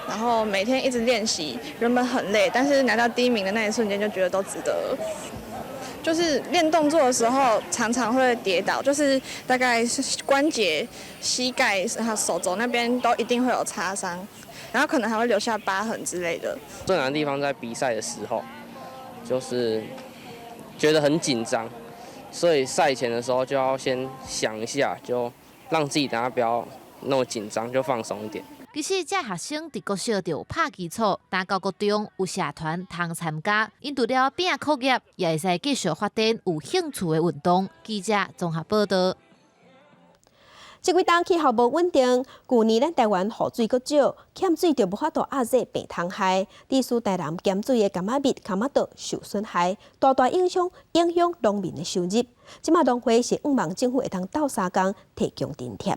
然後每天一直練習，原本很累，但是拿到第一名的那一瞬間就覺得都值得。就是練動作的時候常常會跌倒，就是大概是關節、膝蓋、然後手肘那邊都一定會有擦傷，然後可能還會留下疤痕之類的。最難的地方在比賽的時候，就是覺得很緊張，所以賽前的時候就要先想一下，就讓自己等下不要那麼緊張，就放鬆一點。其實，這學生佇國小就有拍基礎，但到國中有社團通參加，𪜶除了拼課業，也會使繼續發展有興趣的運動。記者綜合報導。這幾冬氣候無穩定，舊年咱台灣雨水閣少，欠水就無法度壓制病蟲害，致使台南鹹水的柑仔蜜柑仔桌受損害，大大影響農民的收入。這馬農會是向望政府會當鬥相共提供津貼。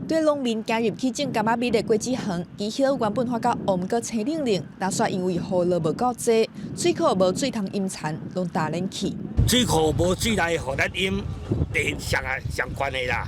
對農民加入去種柑仔蜜的果子園，枝葉原本發甲黃閣青冷冷，但煞因為雨落無夠濟，水庫無水通淹田，攏焦冷去。水庫無水來予咱淹，第上啊上懸的啦。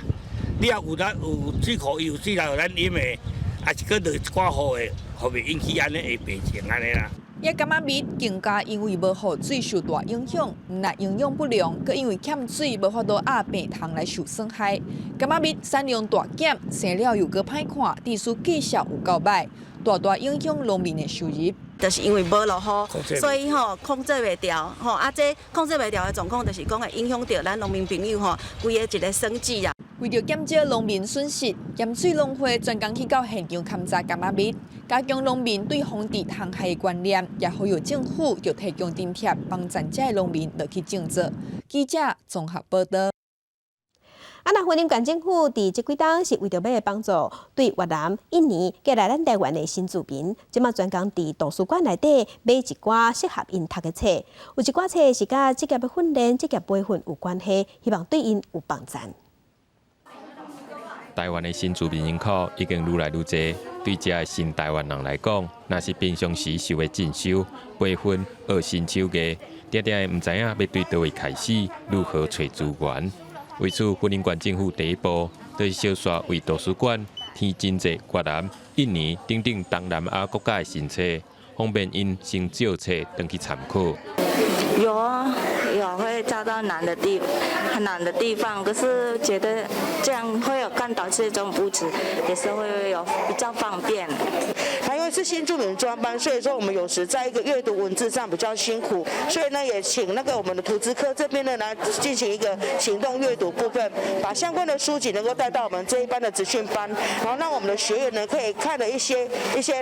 你若有咱有水庫，伊有水來予咱淹的，抑是閣落一寡雨的，予袂引起按呢會病情按呢啦。遐柑仔蜜更加因為無雨水受大影響，毋但營養不良，閣因為欠水無法度壓病蟲來受損害。柑仔蜜產量大減，生了又閣歹看，致使價數有夠歹，大大影響農民的收入。就是因為無落雨，所以吼控制袂牢，吼啊這控制袂牢的狀況，就是講會影響著咱農民朋友吼規个一个生計啊。為著減少農民損失，鹹水農會專工去到現場勘查柑仔蜜，加強農民對防治蟲害的觀念，也呼籲政府著提供津貼，幫贊這農民落去種植。記者綜合報導。啊，若雲林縣政府佇這幾冬是為著欲幫助對越南、印尼過來咱台灣的新住民，這馬專工佇圖書館內底買一寡適合𪜶讀的冊，有一寡冊是佮職業的訓練、職業培訓有關係，希望對𪜶有幫助。台灣的新住民人口已經愈來愈濟，對這的新台灣人來講，若是平常時想欲進修、培訓、學新手藝，定定會毋知影欲對佗位開始，如何揣資源。為此，雲林縣政府第一步就是小煞為圖書館添真濟越南、印尼等等東南亞國家的新冊，方便𪜶先借冊轉去參考。有啊，有會找到難的地，很難的地方，可是覺得這樣會有看到這種布置，也是會有比較方便。因為是新住民專班，所以說我們有時在一個閱讀文字上比較辛苦，所以呢，也請那個我們的圖資科這邊呢來進行一個行動閱讀部分，把相關的書籍能夠帶到我們這一班的職訓班，然後讓我們的學員呢可以看了一些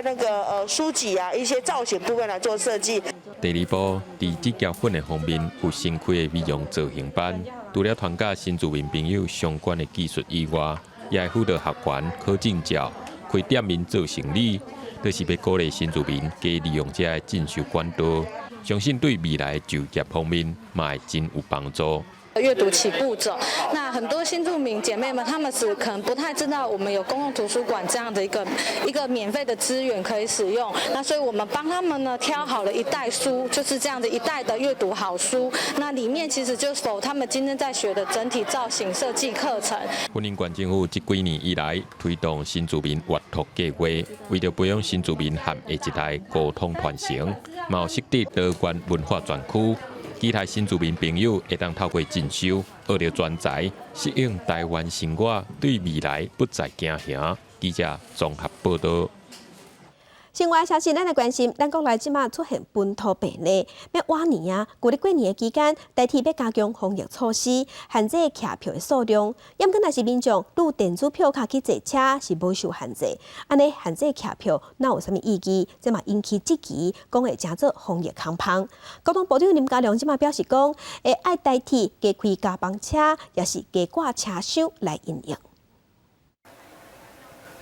那個書籍啊，一些造型部分來做設計。第二步，佇職業訓練方面有新開的美容造型班，除了傳教新住民朋友相關的技術以外，也會輔導學員考證照、開店面做生理，都是欲鼓勵新住民加利用這个進修管道，相信對未來就業方面嘛會真有幫助。閱讀起步者，那很多新住民姐妹們，她們是可能不太知道我們有公共圖書館這樣的一個免費的資源可以使用。那所以我們幫他們呢挑好了一袋書，就是這樣的一袋的閱讀好書。那裡面其實就屬他們今天在學的整體造型設計課程。雲林縣政府這幾年以來推動新住民閱讀計劃，為著培養新住民和下一代溝通傳承，嘛有設置多元文化專區。期待新住民朋友會當透過進修，學著專才，適應台灣生活，對未來不再驚嚇。記者綜合報道。新聞消息，咱來關心，咱國內這馬出現本土病例，欲倚年啊，舊曆過年的期間，台鐵欲加強防疫措施，限制徛票的數量。毋過若是民眾擄電子票卡去坐車，是無受限制。按呢限制徛票，哪有啥物意義？這嘛引起質疑，講會成做防疫空縫。交通部長林佳龍這馬表示講，會愛台鐵加開加班車，抑是加掛車廂來因應。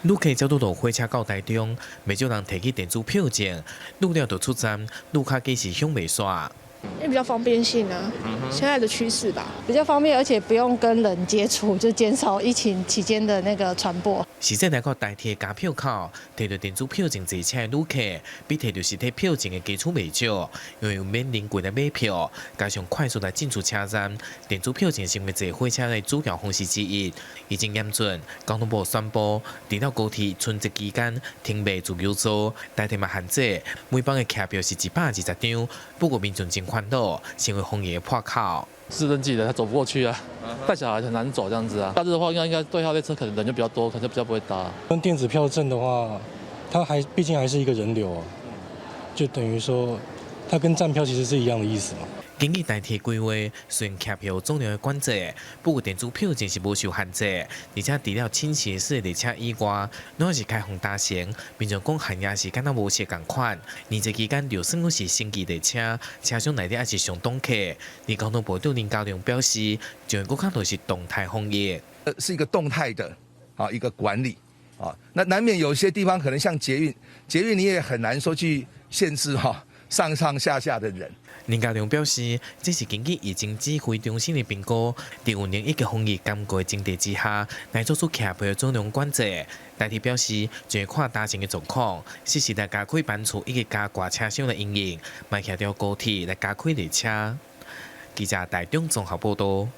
旅客走拄落火車到台中，袂少人提起電子票證，擄了就出站，擄卡機是響袂煞。因為比較方便性啊，現在的趨勢吧，比較方便，而且不用跟人接觸，就減少疫情期間的那個傳播。實際來講，台鐵加票口，提著電子票證坐車的旅客，比提著實體票證的基礎袂少，因為有免臨櫃來買票，加上快速來進出車站，電子票證成為坐火車的主要方式之一。疫情嚴峻，交通部宣布，除了高鐵春節期間停賣自由座，台鐵嘛限制每班的車票是120張，不過民眾真煩惱，成為防疫的破口。自登記的他走不過去啊，帶小孩很難走這樣子啊。假日的話，應該對號列車可能人就比較多，可能就比較不會搭。用電子票證的話，它還畢竟還是一個人流啊，就等於說，它跟站票其實是一樣的意思嘛。根據台鐵規劃，雖然徛票總量的管制，不過電子票證是無受限制，而且除了傾斜式列車以外，攏是開放搭乘。民眾講限也是敢若無色仝款。年節期間，就算講是星級列車，車廂內底也是上檔客。而交通部長林佳龍表示，將會閣較多是動態防疫，是一個動態的啊一個管理啊，那難免有些地方可能像捷運，捷運你也很難說去限制哈上上下下的人。林佳龍表示，這是根據疫情指揮中心的評估，佇運營以及防疫兼顧的前提之下，來做出徛票總量管制。台鐵表示，將會看搭乘的狀況，適時來加開班次以及加掛車廂來因應，嘛協調高鐵來加開列車。記者台中綜合報道。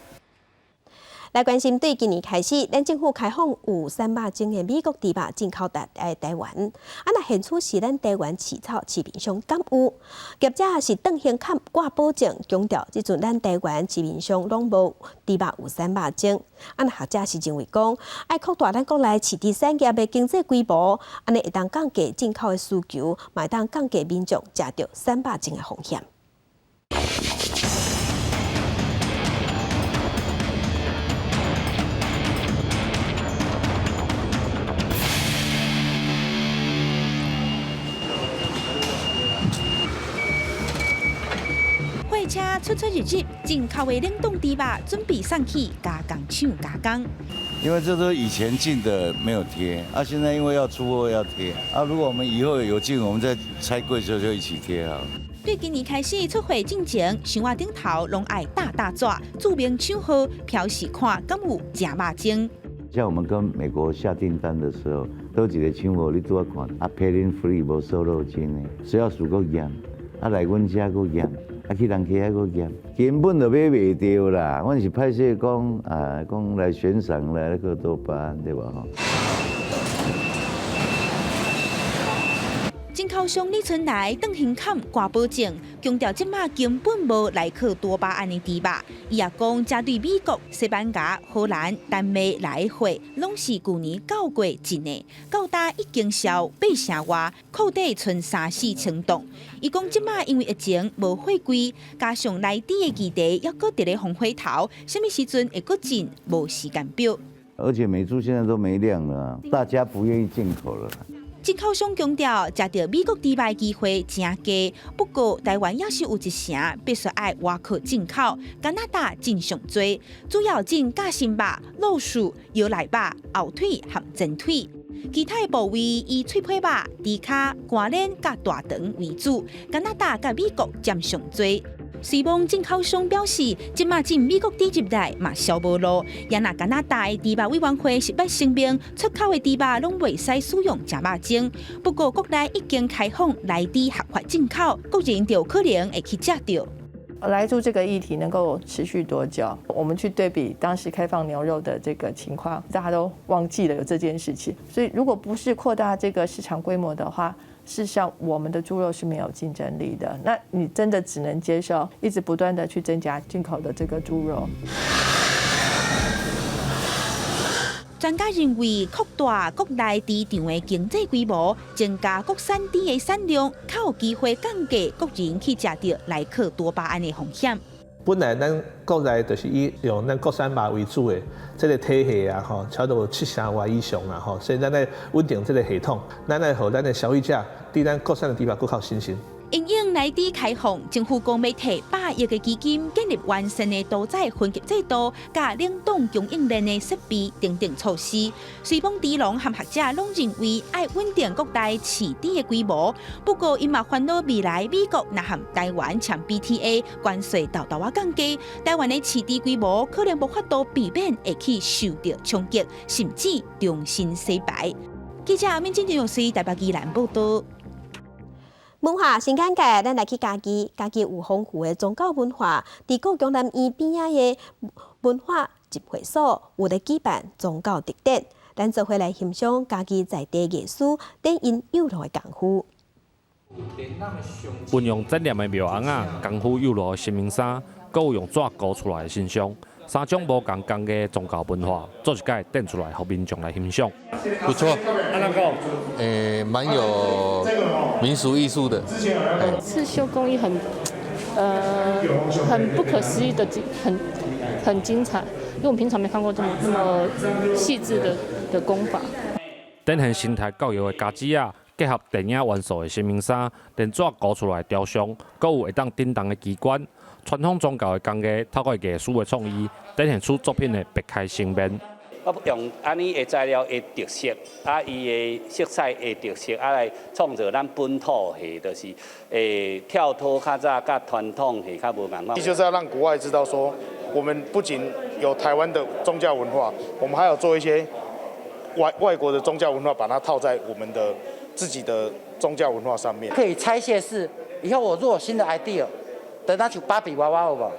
來關心，對今年開始，咱政府開放有散肉症的美國豬肉進口台灣。啊，若現此時咱台灣飼草市面上敢有？業者是斷行坎掛保證，強調這陣咱台灣市面上攏無豬肉有散肉症。啊，若學者是認為講，愛擴大咱國內飼豬產業的經濟規模，按呢會當降低進口的需求，嘛會當降低民眾食著散肉症的風險。火車出出入入，進口的冷凍豬肉準備送去加工廠加工。因為這都以前進的沒有貼，啊，現在因為要出貨要貼，啊，如果我們以後有進，我們在拆櫃時候就一起貼啊。對今年開始出貨進前，箱仔頂頭攏愛貼貼紙，註明廠號，標示看敢有食肉症。像我們跟美國下訂單的時候，佗一个廠號你拄仔看，啊，packing free 無瘦肉精的，食藥署閣驗，啊來阮遮閣驗，啊去人家遐閣驗，根本就買袂著啦。阮是歹勢講啊，講來懸賞來那個多巴胺對無吼？進口商李春來斷行坎掛保證，強調這馬根本無萊克多巴胺的豬肉。伊也講，針對美國、西班牙、荷蘭、丹麥來的貨，攏是舊年九月進的，到今已經銷8成外，庫底賰3、4千噸。伊講這馬因為疫情無貨櫃，加上內地的基地猶閣佇咧防火頭，啥物時陣會閣進，無時間表。而且美豬現在都沒量了，大家不願意進口了。進口商強調，食著美國豬肉的機會誠低。不過，台灣猶是有一成必須愛外靠進口，加拿大進上濟，主要進夾心肉、滷薯、腰內肉、後腿和前腿。其他的部位以脆皮肉、豬跤、肝鏈佮大腸為主。加拿大佮美國佔上濟。雖罔進口商表示，這馬進美國豬入來嘛銷無路，也若加拿大的豬肉委員會是欲聲明出口的豬肉攏袂使使用食肉精。不過國內已經開放萊豬合法進口，國人就可能會去食著。萊豬這個議題能夠持續多久？我們去對比當時開放牛肉的這個情況，大家都忘記了有這件事情。所以，如果不是擴大這個市場規模的話，事實上我們的豬肉是沒有競爭力的。那你真的只能接受一直不斷的去增加進口的這個豬肉。專家認為，擴大國內豬場的經濟規模，增加國產豬的產量，較有機會降低國人去食著萊克多巴胺的風險。本來咱國內就是以用咱國產肉為主的這個體系啊，吼，差不多有七成外以上啦，吼，所以咱來穩定這個系統，咱來予咱的消費者對咱國產的豬肉閣較有信心。因應萊豬開放，政府講欲提100億的基金，建立完善的屠宰分級制度，佮冷凍供應鏈的設備等等措施。雖罔豬農和學者攏認為愛穩定國內飼豬的規模，不過𪜶嘛煩惱未來美國若和台灣簽 BTA 關稅沓沓仔降低，台灣的飼豬規模可能無法度避免會去受著衝擊，甚至重新洗牌。記者阿敏真正用台北宜蘭報導。文化新眼界，咱來去嘉義，嘉義有豐富的宗教文化。佇故宮南院邊仔的文化集會所有咧舉辦宗教特展，咱做伙來欣賞嘉義在地藝師展𪜶幼路的功夫。運用展覽的廟尪仔，功夫幼路的神明衫，閣有用紙糊出來的神像，三種無仝工藝宗教文化，做一擺展出來，予民眾來欣賞。不錯，欸，蠻有民俗藝術的。刺繡工藝很不可思議的精，很精彩，因為我們平常沒看過這麼那麼細緻的工法。展現生態教育的家子仔，結合電影元素的神明衫，連紙糊出來的雕像，閣有會當振動的機關，傳統宗教的工藝，透過藝術的創意，展現出作品的別開生面。我用按呢的材料的特色，啊，伊的色彩的特色，啊，來創造咱本土戲，就是會跳脫較早佮傳統戲較無仝款。就是要讓國外知道，說我們不僅有台灣的宗教文化，我們還有做一些外國的宗教文化，把它套在我們的自己的宗教文化上面。可以拆卸式，以後我若有新的 idea，等那像芭比娃娃有無？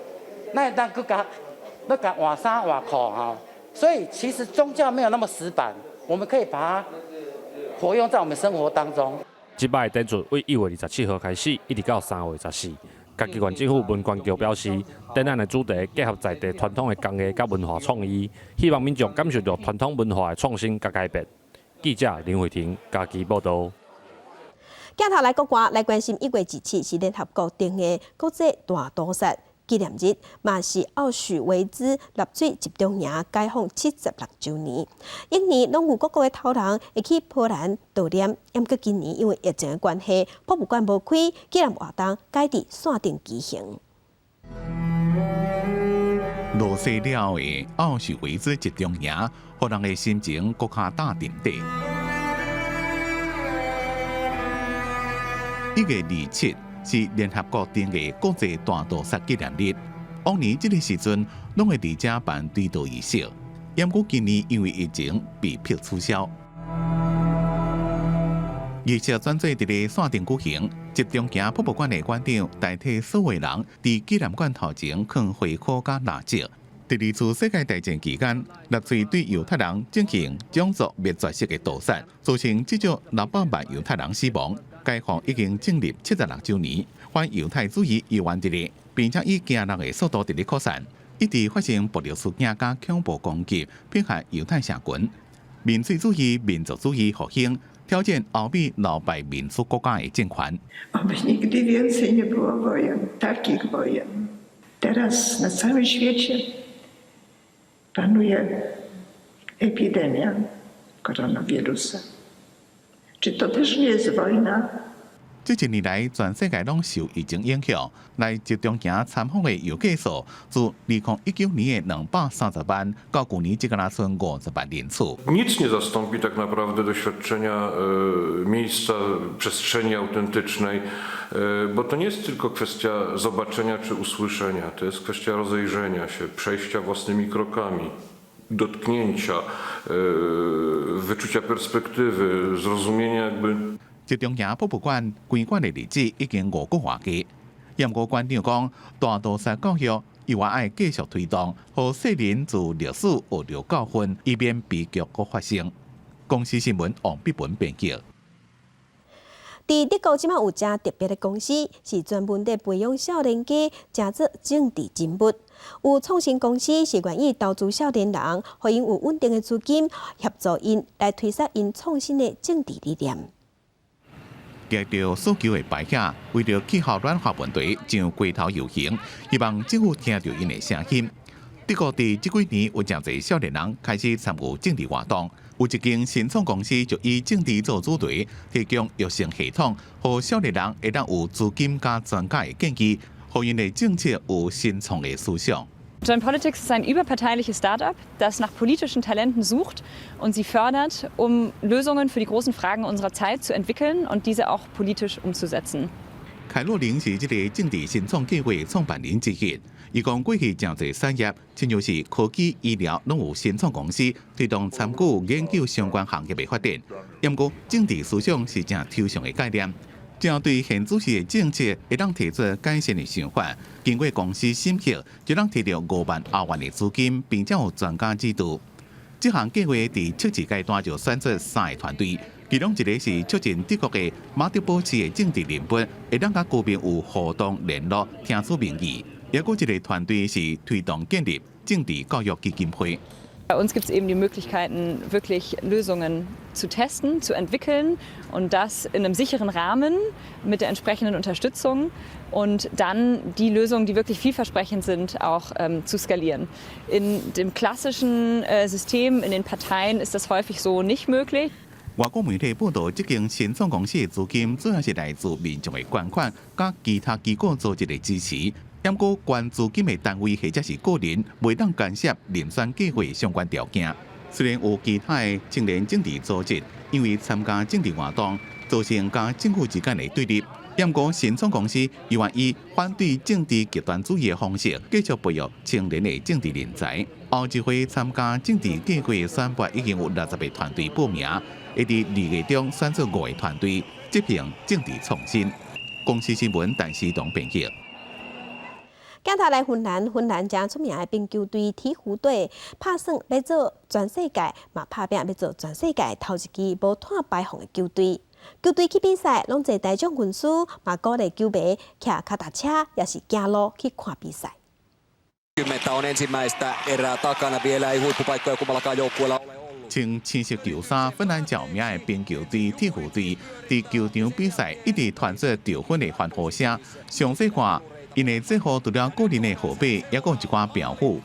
那當閣共欲共換衫換褲哈。所以其實宗教沒有那麼死板，我們可以把它活用在我們生活當中。這擺展出對1月27號開始，一直到3月14。嘉義縣政府文管局表示，展覽的主題結合在地傳統的工藝佮文化創意，希望民眾感受著傳統文化的創新佮改變。記者林慧婷嘉義報導。鏡頭來國外來關心1月27是聯合國定的國際大屠殺紀念日，嘛是奧許維茲納粹集中營解放76週年。每年攏有各國的頭人會去波蘭悼念，毋過今年因為疫情的關係，博物館無開，紀念活動改佇線頂舉行。落雪了的奧許維茲集中營，予人的心情閣較焦沉底。1月27是聯合國定的國際大屠殺紀念日。往年這個時陣，攏會佇遮辦追悼儀式，毋過今年因為疫情被迫取消。儀式轉做佇咧線頂舉行，集中營博物館的館長代替所有人佇紀念館頭前囥花束佮蠟燭。第二次世界大戰期間，納粹對猶太人進行種族滅絕式的屠殺，造成至少600萬猶太人死亡。解放已經進入76週年，反猶太主義猶原佇咧，並且以驚人的速度佇咧擴散，一直發生暴力事件佮恐怖攻擊，迫害猶太社群。民粹主義、民族主義復興，挑戰歐美老牌民主國家的政權。 Nigdy więcej nie było wojen, takich wojen. Teraz na całym świecie panuje epidemia koronawirusa. Czy to też nie jest wojna? 這一年來，全世界攏受疫情影響，來集中營參訪的遊客數自2019年的230萬，到舊年只敢若賰50萬人次。 Nic nie zastąpi tak naprawdę doświadczenia miejsca, przestrzeni autentycznej, bo to nie jest tylko kwestia zobaczenia czy usłyszenia, to jest kwestia rozejrzenia się, przejścia własnymi krokami, dotknięcia, wyczucia perspektywy, zrozumienia jakby 集中營博物館關館的日子已經5個外月，毋過館長講，大屠殺教育猶原愛繼續推動，予世人自歷史學著教訓，以免悲劇閣發生。公視新聞王碧文編輯。佇德國這馬有誠特別的公司，是專門佇培養少年家，成做政治人物。有創新公司是願意投資少年人，予𪜶有穩定的資金，協助𪜶來推捒𪜶創新的政治理念。提著訴求的牌仔，為著氣候暖化問題上街頭遊行，希望政府聽著𪜶的聲音。德國佇這幾年有誠濟少年人開始參與政治活動，有一間新創公司就以政治做主題，提供育成系統，予少年人會當有資金佮專家的建議，予𪜶的政策有新創的思想。 Join Politics ist ein überparteiliches Startup, das nach politischen Talenten sucht und sie fördert, um Lösungen für die großen Fragen unserer Zeit zu entwickeln und diese auch politisch umzusetzen. 凱洛琳是這个政治新創計劃創辦人之一。伊講過去誠濟產業，親像是科技、醫療，攏有新創公司推動參與研究相關行業的發展。毋過政治思想是誠抽象的概念，針對現主時的政策會當提出改善的想法。經過公司審核，就當提著5萬歐元的資金，並且有專家指導。這項計劃佇測試階段就選出三个團隊，其中一个是促進德國的馬德堡市的政治人物，會當佮居民有互動聯絡，聽取民意。抑閣一个團隊是推動建立政治教育基金會。 Bei uns gibt es eben die Möglichkeiten, wirklich Lösungen zu testen, zu entwickeln und das in einem sicheren Rahmen mit der entsprechenden Unterstützung und dann die Lösungen, die wirklich vielversprechend sind, auch zu skalieren. In dem klassischen System, in den Parteien ist das häufig so nicht möglich. 外國媒體報導，這間新創公司的資金主要是來自民眾的捐款，佮其他機構組織的支持。毋過捐資金的單位或者是個人，袂當干涉遴選計劃相關條件。雖然有其他的青年政治組織，因為參加政治活動，造成佮政府之間的對立。毋過新創公司猶原以反對政治極端主義的方式，繼續培育青年的政治人才。後一回參加政治計劃選拔已經有60個團隊報名，會佇2月中選出五个團隊執行政治創新。公視新聞陳思東編輯。鏡頭來芬蘭，芬蘭誠出名的冰球隊鵜鶘隊，拍算欲做全世界，嘛拍拚欲做全世界頭一支無碳排放的球隊。球隊去比賽，攏坐大眾運輸，嘛鼓勵球迷騎跤踏車，抑是行路去看比賽。 Kymmentä on ensimmäistä erää takana. Vielä ei huippupaikkoja kummallakaan joukkueella ole. 穿青色球衫、芬蘭著名的冰球隊鵜鶘隊，佇球場比賽一直傳出得分的歡呼聲。詳細看，𪜶的制服除了個人的號碼，抑閣有一寡標語。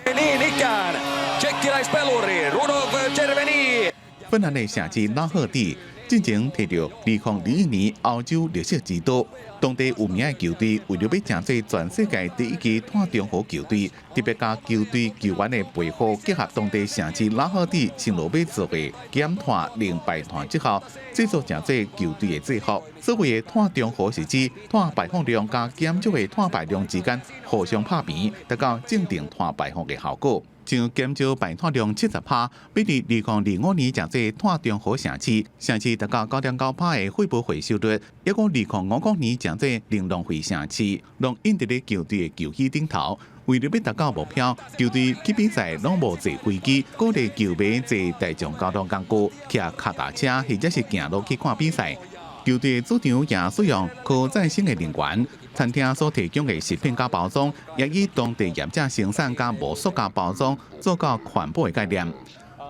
Niin ikään. Tsekkiläispeluri Rudolf Červený. 芬蘭的城市拉赫蒂進前提著2021年歐洲綠色之都，當地有名的球隊為著欲成做全世界第一支碳中和球隊，特別共球隊球員的背號結合當地城市拉赫蒂承諾欲做的減碳零排碳之後，製作成做球隊的制服。所謂的碳中和是指碳排放量佮減少的碳排量之間互相拍平，達到正定碳排放的效果。像減少排碳量70%，欲佇2025年成做碳中和城市，城市達到9.9%的廢物回收率，抑閣2050年成做零浪費城市，攏印佇咧球隊的球衣頂頭。為著欲達到目標，球隊去比賽攏無坐飛機，鼓勵球迷坐大眾交通工具、騎跤踏車或者是行路去看比賽。球隊主場也使用可再生的能源，餐廳所提供的食品佮包裝，也以當地業者生產佮無塑膠包裝，做到環保的概念。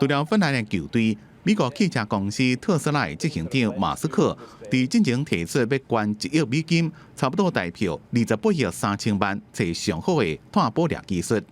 除了芬蘭的球隊，美國汽車公司特斯拉的執行長馬斯克，佇進前提出欲捐1億美金，差不多台票28億3000萬，揣上好的碳捕掠技術。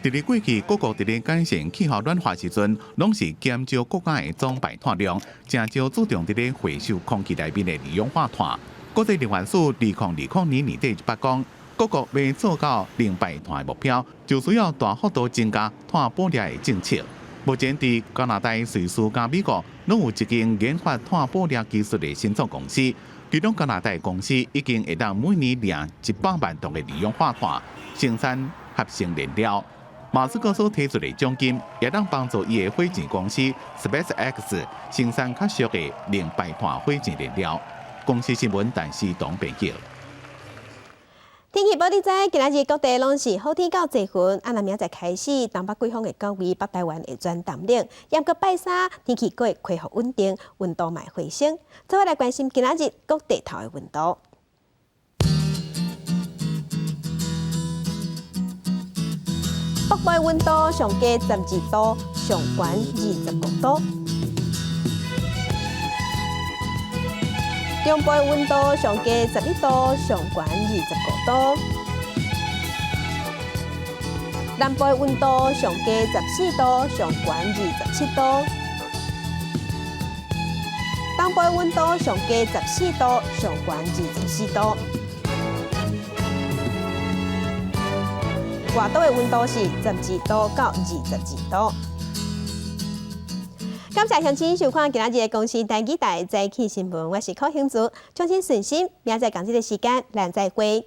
佇佇咧過去，各國佇咧改善氣候暖化時陣，攏是減少國家的總排碳量，誠少注重佇咧回收空氣內面的二氧化碳。國際能源署2020年年底就捌講，各國欲做到零排碳的目標，就需要大幅度增加碳捕獵的政策。目前佇加拿大、瑞士佮美國，攏有一間研發碳捕獵技術的新創公司。其中加拿大公司已經會當每年掠100萬噸的二氧化碳，生產合成燃料。馬斯克所提出的獎金，會當幫助伊的火箭公司 SpaceX 生產較俗的零排碳火箭燃料。公視新聞，陳思東編輯。天氣報你知，今仔日各地攏是好天到濟雲，啊，若明仔載開始，東北季風會到位，北台灣會轉淡冷。毋過拜三天氣閣會恢復穩定，溫度嘛會回升。做伙來關心今仔日各地頭的溫度。北部溫度上低12度，上懸25度。中部溫度上低11度，上懸25度。南部溫度上低14度，上懸27度。東部溫度上低14度，上懸24度。外島的溫度是12度到22度。感謝鄉親收看今仔日的公視台語台早起新聞，我是柯興祖，祝恁順心，明仔載仝這个時間，咱再會。